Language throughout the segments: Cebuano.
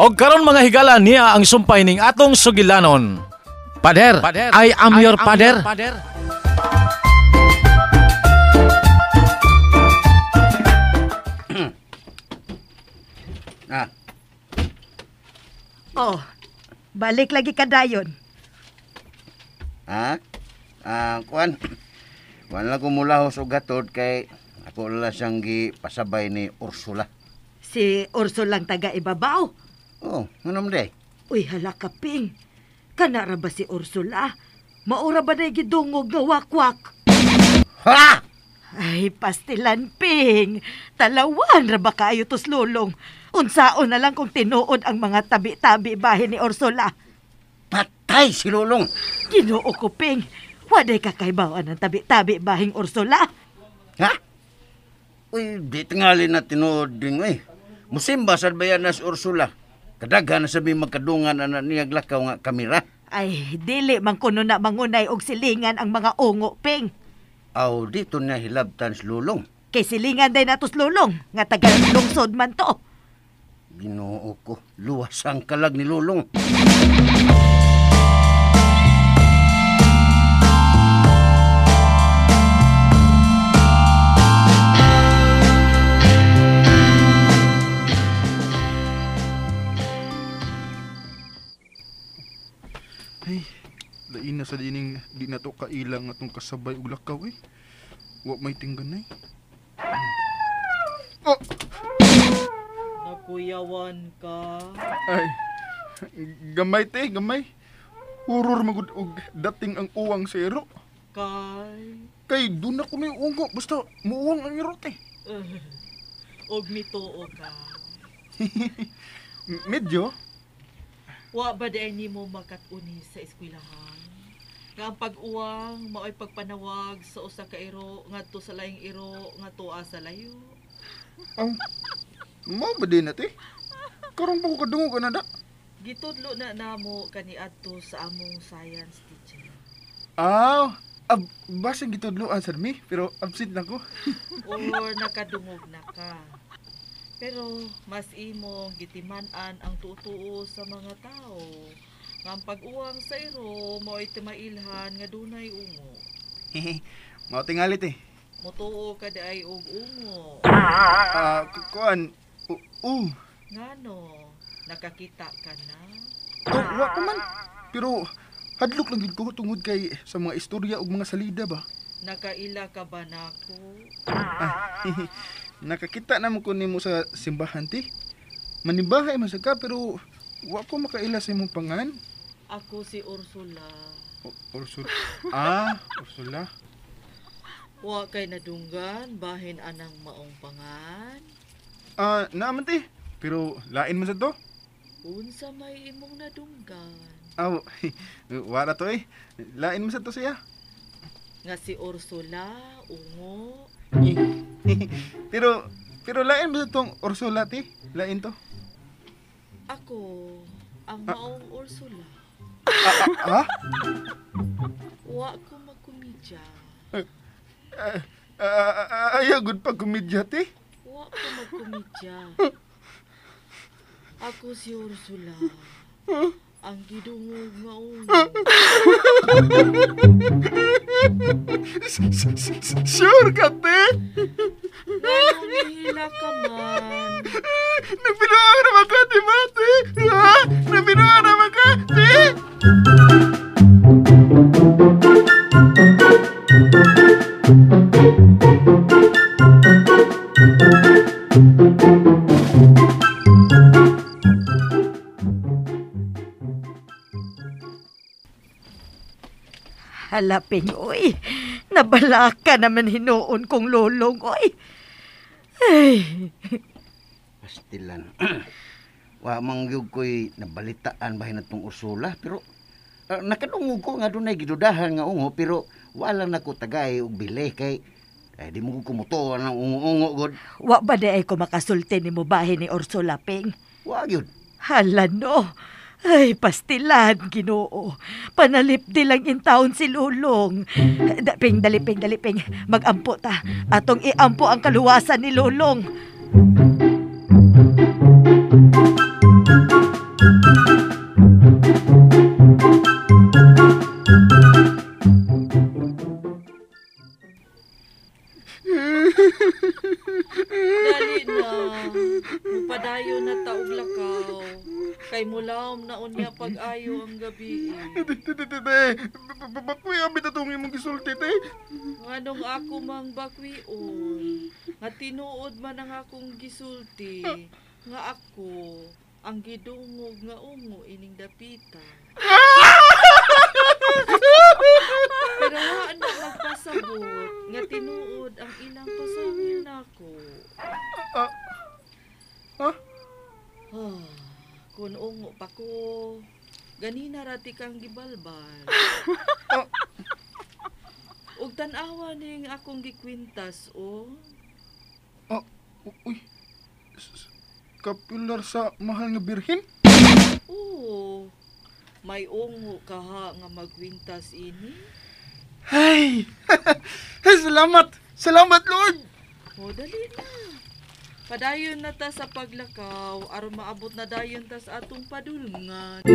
Og karon mga higala niya ang sumpay ning atong sugilanon. Pader, I am your pader. Ah. Oh, balik lagi ka dayon. Ha? Ah, kuan. Wala ko mulahos og gatod kay ako lang siyang gipasabay ni Ursula. Si Ursula lang taga ibabaw. Oh, ano man day? Uy, hala ka, Ping. Kana ra ba si Ursula? Maura ba na gidungog nga wakwak? Ha! Ay, pastilan, Ping. Talawan ra ba kaayo tos lulong? Unsaon na lang kung tinuod ang mga tabi-tabi bahin ni Ursula. Patay si Lulong. Ginoo ko, Ping. Waday kakaibawan ng tabi-tabi bahing Ursula. Ha? Uy, di tingali na tinuod din, eh. Musimba sad ba yan na si Ursula? Kadaghan na sabi magkadungan na niya lakaw nga kamera. Ay, dili man kuno na mangunay og silingan ang mga ungo, Ping. Aw, dito na hilabtan si Lulong. Kay silingan day natos lulong, nga taga lungsod man to. Ginoo ko, luwas ang kalag ni Lulong. Ay, lain na sa dining di na to kailang atong kasabay og lakaw eh. Wa may tingganay. Oh! Nakuyawan ka. Ay, gamay te, gamay. Horror magud og dating ang uwang sa iro. Kay? Kay doon na ko may ungo, basta muuwang ang iro te. Og mituo ka. Medyo. Wa ba di ay nimo makat-uni sa eskwelahan? Nga ang pag-uwang mao'y pagpanawag sa usa ka iro ngadto sa laing iro nga tuwa sa layo. Aw, mao ba din na te? Karon pa ko kadungog ana da. Gitudlo na namo kaniadto sa among science teacher. Aw, basing gitudloan sad mi, pero absent lang ko. Or nakadungog na ka. Pero mas imong gitiman-an ang tutuo sa mga tao. Nga ang pag-uwang sa iro mao'y timailhan nga dunay ungo. Mao tingalit eh. Mutuo ka di ay og ungo. Ah, kuan. Ngano, nakakita ka na? Oh, wa pa man. Pero hadlok lang gid ko tungod kay sa mga istorya ug mga salida ba. Nakaila ka ba nako? Ah, nakakita naman ko nimo sa simbahan ti. Manibahay man sa ka pero wa ko makaila sa imong pangan. Ako si Ursula. Ursula. Ah, Ursula. Wa kay nadunggan bahin anang maong pangan? Ah, naaman ti. Pero lain man sa to. Unsa may imong nadunggan? Aw, wala to eh. Lain man sa to siya. Nga si Ursula, ungo. Pero lain ba sa tong Ursula ti? Lain to? Ako, ang maong Ursula. Ha? Wa ko magkomedya. Ayaw, good pag komedya ti. Wa ko magkomedya. Ako si Ursula. Ang gidungog nga ungo. Sure ka, te? Nganong nihila ka man? Nabinuang naman ka, di ba, te? Ha? Nabinuang naman ka, te? Hala, Ping, oy. Nabalaka naman hinuon kong lulong, oy. Ay. Pastilan. Wa man gyud ko'y nabalitaan bahin atong Ursula, pero nakadungog ko nga dunay gidudahan nga ungo, pero wala na ko tagay og bili kay di mo ko kumutuan ang ungo-ungo gud. Wa ba di ay ko makasulti nimo bahin ni Ursula, Ping? Wa gyud. Hala no. Ay, pastilan, Ginoo. Panalip di lang in taon si Lulong. Ping, dali, Ping, dali, Ping. Mag-ampo ta. Atong iampo ang kaluwasan ni Lulong. Te, bakwi abi ta tong imong gisulti, te. Nganong ako mang bakwion, nga tinuod man ang akong gisulti, nga ako ang gidungog nga ungo ining dapita. Pero wa na magpasabot nga tinuod ang ilang pasangil nako. Ha? Kun ungo pa ko, ganina rati kang gibalbal. Ug tan-awa ning akong gikwintas, o. Uy. Kapilar sa mahal nga birhen? Oo. May ungo kaha nga magkwintas ini. Ay! Salamat! Salamat, Lord! O, dali na. Padayon na ta sa paglakaw aron maabot na dayon ta sa atong padulngan.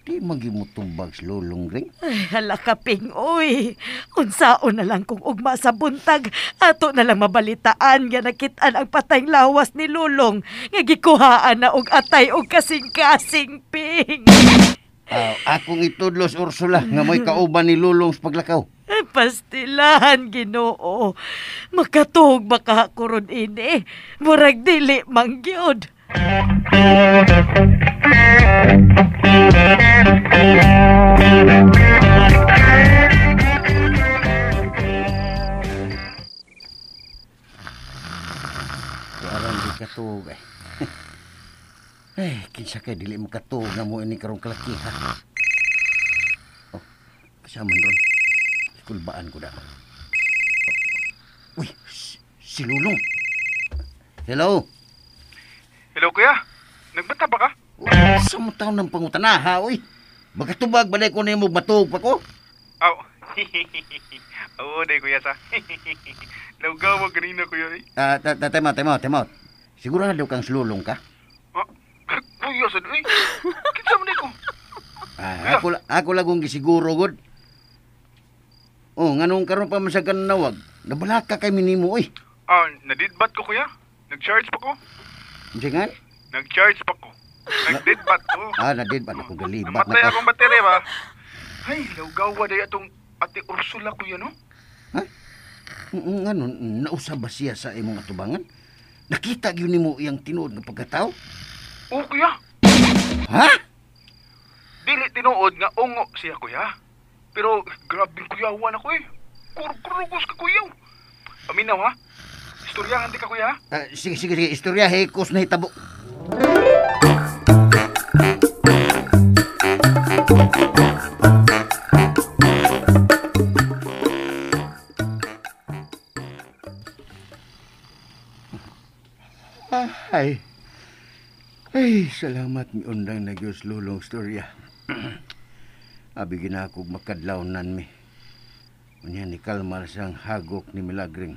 Di magimutumbag sa Lulong ring. Ay, hala ka, Ping, uy. Unsaon na lang kung ugma sa buntag, ato na lang mabalitaan nga nakit-an ang patayng lawas ni Lulong nga gikuhaan na og atay og kasing-kasing, Ping. Akong itudlos, Ursula, nga mo'y kauban ni Lulong sa paglakaw. Ay, pastilan, Ginoo. Makatuog ba ka kuron ini? Murag dili mangyod. Aron di katuog eh. Ay, kinsa kay dili makatuog na mo ini karong kalaki ha. Oh, kasama ron. Kulbaan ko da. Oh. Uy, si Lulong. Hello. Hello, kuya. Nagbata ba ka? Oh, sa mo taon ng pangutana ha, uy. Bakatubag balay ko na yung matuog pa ko. Aw. Oo, day kuya sa. Laugawa ganina kuya eh. Time out, time out, time out. Sigurado kang sululong ka? Ah, kuya sa eh. Kinsa man ko? Ah, ako lagong gisiguro gud. Oh, nganong karon pa man sa kanawag? Nabalaka kay minimo oy. Ah, nadidbat ko kuya. Nag-charge pa ko. Unsa nga? Nag-charge pa ko. Nagdidbat ko. Ah, nadidbat ako galibat Namatay akong baterya ba? Ay, laugawa day atong Ate Ursula kuya no? Ha? Ngano nausab ba siya sa imong atubangan? Nakita gyud nimo iyang tinuod nga pagkatao? Oo kuya. Ha? Dili tinuod nga ungo siya kuya. Pero grabe kuyawan ako eh. Kurkurugos ka kuya. Paminaw ha. Istoryahan di ka kuya. Sige, sige, sige. Istorya, hekos na hitabo. Ay. Ay, salamat mi undang na Diyos Lulong storya. Abi ginakog makadlawnan mi. Unya ni kalma sang hagok ni Milagring.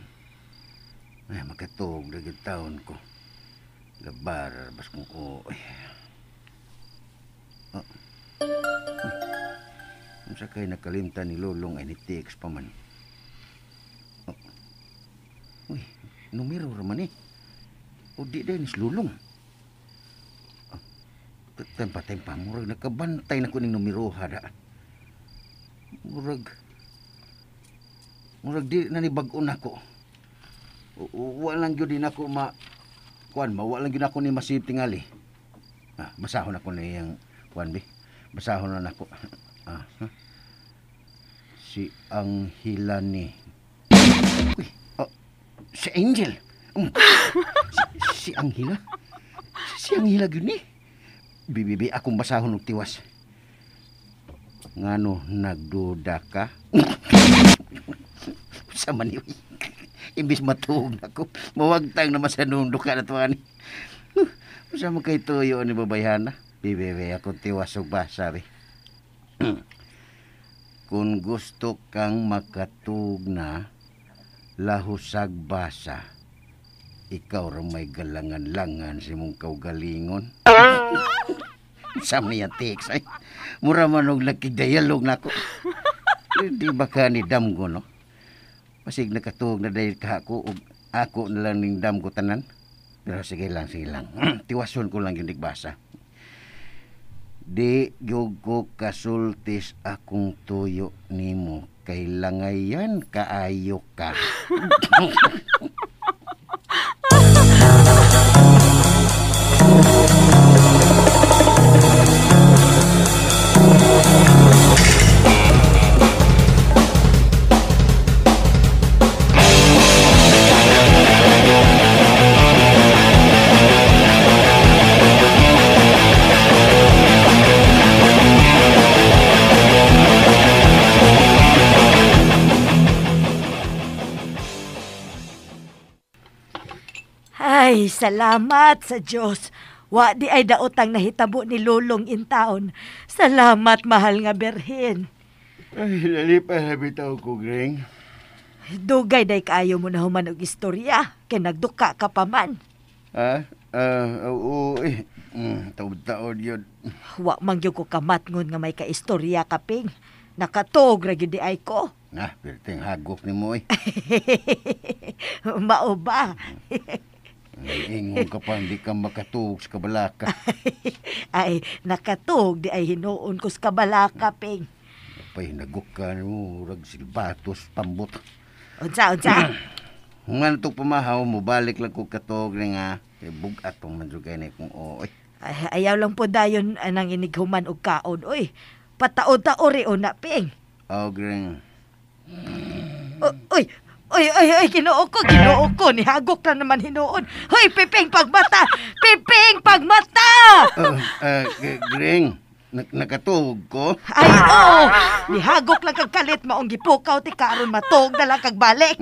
Ay, makatuog na taon ko. Labar, bas kung oo. Oh. Unsa kay nakalimtan ni Lulong ay ni TX pa man. Oh. Uy, numero raman eh. O di din ni Lulong. Oh. Tempa, tempa, murag nakabantay na ko ning numero ha da. Murag di na ni bag-o nako. Wa lang gyud din ako ma kuan ba, wa lang gyud ako ni masip tingali. Ah, basahon ako na iyang kuan bi. Basahon na nako. Ah, ha? Si Angela ni. Uy, oh, si Angel. Si Angela. Si Angela gyud ni. Bibibi akong basahon og tiwas. Ngano nagduda ka? Sa man yun. Imbis matuog na ko, mawagtang naman sa nundok ka na tuwan. Sa man kay tuyo ni babayhana? Bibibi akong tiwas og basa, bi. Kung gusto kang makatug na, lahusag basa. Ikaw ra may galangan-langan si mong kaugalingon. Sa niya text ay. Mura man og nakigdialog nako. Di ba ka ni damgo no? Masig nakatuog na dahil ka ako ug ako na lang ning dam ko tanan. Pero sige lang, sige lang. Tiwason ko lang yung nagbasa. Di gyud ko kasultis akong tuyo nimo kay langayan kaayo ka. Ay, salamat sa Diyos. Wa di ay daotang nahitabo ni Lulong in taon. Salamat, mahal nga Berhen. Ay, lalipa na bitaw ko, Greng. Dugay day kaayo mo na human og istorya, kay nagduka ka pa man. Ha? Oo, eh. Taod-taod yun. Wa man gyud ko kamatngon nga may kaistorya ka, Ping. Nakatuog ra gyud di ay ko. Nah, perting hagok ni mo eh. Mao ba? Ingon ka pa, hindi ka makatuog sa kabalaka. Ay, nakatuog di ay hinuon ko sa kabalaka, Ping. Pay, nagok ka mo, rag silbatos, pambot. Unsa, unsa? Kung itong pamahaw mo, balik lang ko katuog na nga. Kay bugat pang manjugay na kung oo. Eh. Ay, ayaw lang po dayon anang inighuman og kaon, oy. Pataod-tao ri una, Ping. Oh, Greng. Oy, oy, oy, oy, Ginoo ko, nihagok na naman hinuon. Hoy, Piping pagmata! Piping pagmata! Greng, nakatuog ko? Ay, oo! Nihagok lang kag kalit, maong gipukaw ti karon matuog na lang kag balik.